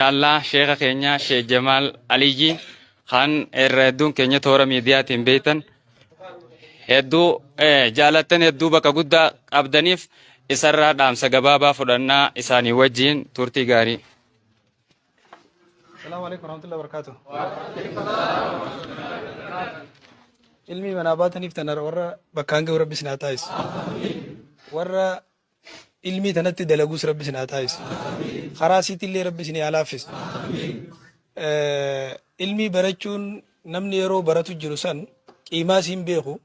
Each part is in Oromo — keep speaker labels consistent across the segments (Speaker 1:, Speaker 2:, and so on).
Speaker 1: Allah sheekha keenya Sheekh Jamaal Aliyyi kan irra hedduun keenya toora miidiyaatiin beektan hedduu jaalattan hedduu bakka guddaa qabdaniif isarraa dhaamsa gabaabaa fudhannaa isaanii wajjin turtii gaarii.
Speaker 2: Salaamu alaikum warahmatullahi wabarakatuh. Ilmi manaa baataniif tana warra bakkaan gahu rabbi isin haa taasisu. Warra ilmii tanatti dalaguus rabbi isin haa taasisu. Karaa isiitillee rabbi isin haa laaffisu. Ilmii barachuun namni yeroo baratu jiru san qiimaa isiin beeku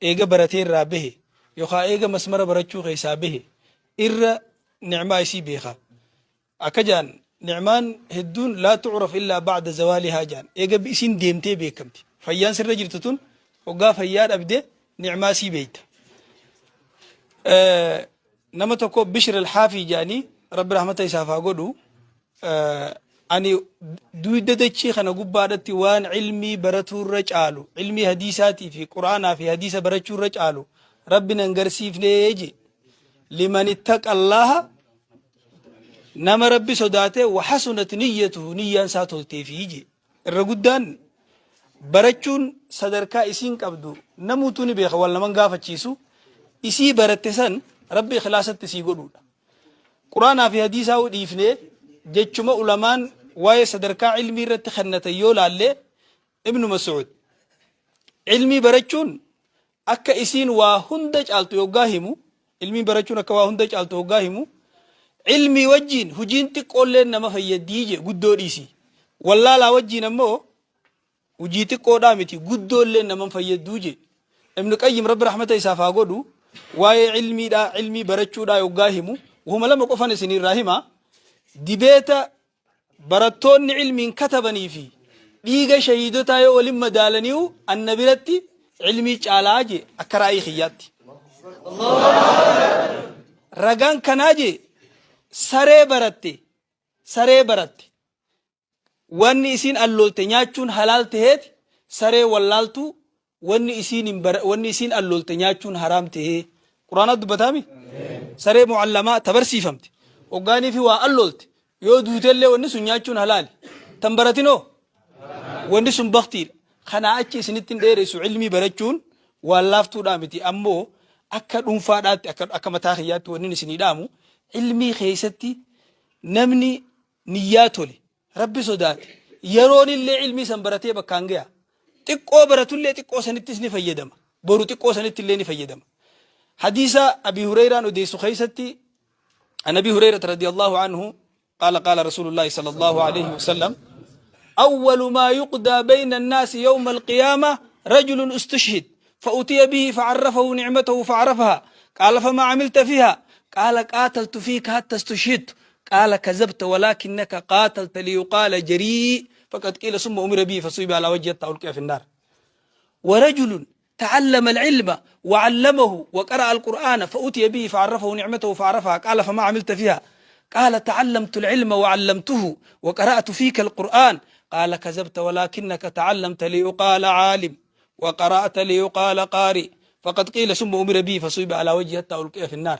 Speaker 2: eega baratee irraa bahe yookaan eega masmara barachuu keessaa bahe irra ni'maa isii beeka. Akka ja'an ni'maan hedduun laa tu'raf illaa ba'da zawaalihaa ja'an. Eega isiin deemtee beekamti. Fayyaan sirra jirtu tun hoggaa fayyaa dhabde ni'maa isii beeyta. Nama tokko Bishr al-Haafii ja'anii Rabbi rahmata isaaf haa godhu. Ani duyda dachii kana gubbaadhatti waan ilmii baratuurra caalu ilmii hadiisaatii fi quraanaa fi hadiisa barachuurra caalu Rabbi nan garsiifnee je. Liman ittaqa Allaaha Nama Rabbi sodaate wa hasunat niyyatuhu niyyaan isaa tolteefi je. Irra guddaan barachuun sadarkaa isiin qabdu namuutuu ni beeka wal naman gaafachiisu isii baratte san Rabbi ikhlaasatti sii godhuudha. Quraanaa fi hadiisaa hoo dhiifnee jechuma ulamaan waa'ee sadarkaa ilmii irratti kennatan yoo laalle Ibnu Mas'uud ilmii barachuun akka isiin waa hunda caaltu yoggaa himu, ilmiin barachuun akka waa hunda caaltu hoggaa himu, ilmii wajjiin hujiin xiqqoolleen nama fayyaddii je guddoo dhiisi. Wallaalaa wajjiin ammoo hujii xiqqoodhaa miti guddoolleen nama hin fayyadduu je. Ibnu Qayyim Rabbi rahmata isaaf haa godhu waa'ee ilmiidhaa ilmii barachuudhaa yoggaa himu wahuma lama qofan isinirraa hima. Dibeeta Barattoonni ilmiin katabanii fi dhiiga shahiidotaa yoo walin madaalaniyu anna biratti ilmii caalaa jee akka raa'ii kiyyaatti. Ragaan kanaa jee saree baratte saree baratte wanni isiin alloolte nyaachuun halaal taheeti saree wallaaltuu Wanni isiin hin bara wanni isiin alloolte nyaachuun haraam tahee Qur'aanaa dubbataami? Saree mu'allamaa ta barsiifamte hoggaanii fi waa alloolte yoo duutellee wanni sun nyaachuun halaali. Tan baratinoo wanni sun baktiidha. Kanaa achi isinitti hin dheeressu ilmii barachuun waan laaftuudhaa miti ammoo akka dhuunfaadhaatti akka akka mataa kiyyaatti wanni isinii dhaamu ilmii keessatti namni niyyaa tole Rabbi sodaate yeroonillee ilmii san baratee bakkaan gaya. Xiqqoo baratullee xiqqoo sanittis ni fayyadama. Boru xiqqoo sanittillee ni fayyadama. Hadiisa Abi Hureyraan odeessu keessatti an Abi Hureyrata radiyallahu anhu qaala qaala Rasuulullaahi sallallahu alayhi wasallam أول ما يقضى بين الناس يوم القيامة رجل استشهد فأتي به فعرفه نعمته فعرفها قال فما عملت فيها قال قاتلت فيك حتى استشهدت قال كذبت ولكنك قاتلت ليقال جريء فقد قيل ثم أمر به فصيب على وجهه حتى ألقي في النار ورجل تعلم العلم وعلمه وقرأ القرآن فأتي به فعرفه نعمته فعرفها قال فما عملت فيها قال تعلمت العلم وعلمته وقرأت فيك القرآن قال كذبت ولكنك تعلمت ليقال عالم وقرأت ليقال قارئ فقد قيل ثم أمر به فصيب على وجهه حتى ألقي في النار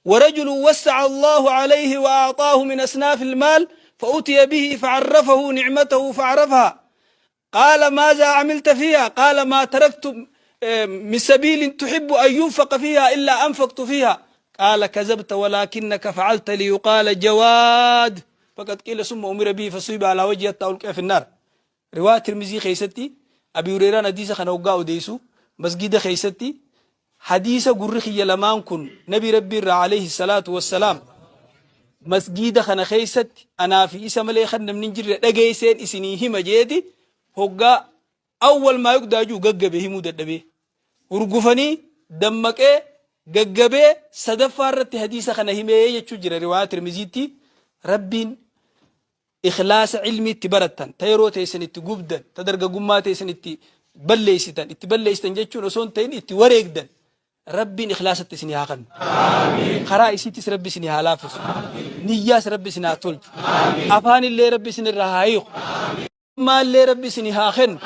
Speaker 2: ورجل وسع الله عليه وأعطاه من أصناف المال فأتي به فعرفه نعمته فعرفها قال ماذا عملت فيها قال ما تركت من سبيل تحب أن ينفق فيها إلا أنفقت فيها قال كذبت ولكنك فعلت ليقال جواد فقد قيل ثم أمر به فصيب على وجهه حتى ألقي في النار Riwaayaa Tirmizii keessatti Abii Hureyraan hadiisa kana hoggaa odeessu masgiida keessatti hadiisa gurri kiyya lamaan kun Nabii Rabbii irraa alayhi salaatu wassalaam masgiida kana keessatti anaa fi isa malee kan namni hin jirre dhageesseen isinii hima jeeti hoggaa awwal maa yuqdaa jiru gaggabe himuu dadhabee hurgufanii dammaqee gaggabee sadaffaa irratti hadiisa kana himee jechuu jira riwaayaa Tirmiziitti Rabbiin Ikhlaasa ilmii itti barattan, ta yeroo teessan itti gubdan, ta dargagummaa teessan itti balleessitan, itti balleessitan jechuun osoo hin ta'in itti wareegdan, Rabbiin ikhlaasatti isinii haa kennu. Karaa isiitis Rabbi isinii haa laaffisu. Niyyaas Rabbi isin haa tolchu. Afaanillee Rabbi isin irraa haa hiiku. Maallee Rabbi isinii haa kennu.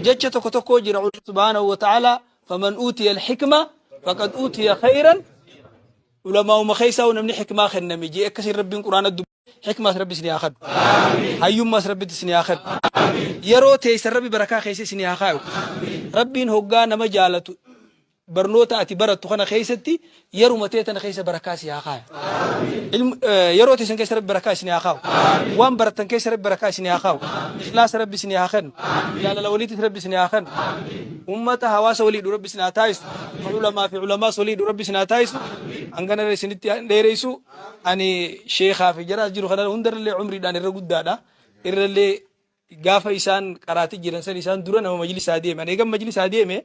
Speaker 2: Jecha tokko tokkoo jira subhaanahu wa ta'aalaa faman uutiya al-hikma faqad uutiya khayran. Ulamaa'uma keessaa namni hikmaa kenname jee akkasiin Rabbiin Quraana dubbate. Hikmaas Rabbi isinii haa kennu. Hayyummaas Rabbitti isinii haa kennu. Yeroo teessan Rabbi barakaa keessa isinii haa kaayu. Rabbiin hoggaa nama jaalatu barnoota ati barattu kana keessatti yeruma tee tana keessa barakaa si haa kaayu. Yeroo teessan keessa Rabbi barakaa isinii haa kaayu. Waan barattan keessa Rabbi barakaa isinii haa kaayu. Ikhlaasa Rabbi isinii haa kennu. Jaalala waliitis Rabbi isinii haa kennu. Ummata hawaasa walii hidhu Rabbi isin haa taasisu. Ulamaa fi ulamaas walii hidhu Rabbi isin haa taasisu. Hangana irra isinitti dheereysu. Ani sheekaa fi jara as jiru kana hundarallee umriidhaan irra guddaadha. Irrallee gaafa isaan qaraatii jiran san isaan dura nama majlisaa deeme. Ani eegan majlisaa deeme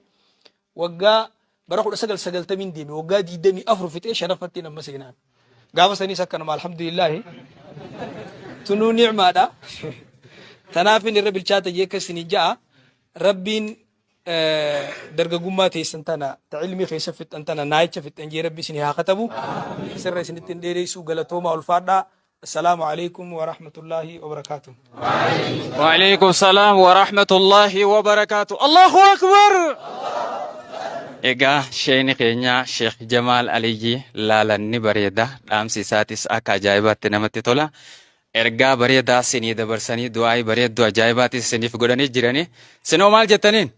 Speaker 2: waggaa bara 1990 deeme, waggaa 24 fixee shanaffatti amma seenaan. Gaafa saniis akkanuma, alhamdulillaahi. Tunuu ni'maadha. Tanaafin irra bilchaata jee akka isinii ja'a. Rabbiin dargaggummaa teessan tana ta ilmii keessa fixxan tana naayicha fixxan jee Rabbi isinii haa katabu. Sirra isinitti hin dheereysuu, galatoomaa, ulfaadhaa. Assalaamu alaikum wa rahmatullaahi wa barakaatuh.
Speaker 1: وعليكم السلام ورحمة الله وبركاته. الله أكبر. Egaa sheeni keenya Sheekh Jamaal Aliyyi laalan ni bareeda. Dhaamsi isaatis akka ajaa'ibaatti namatti tola. Ergaa bareedaa sinii dabarsanii du'aa'ii bareedduu ajaa'ibaatis isiniif godhanii jiranii. Sinoo maal jettaniin?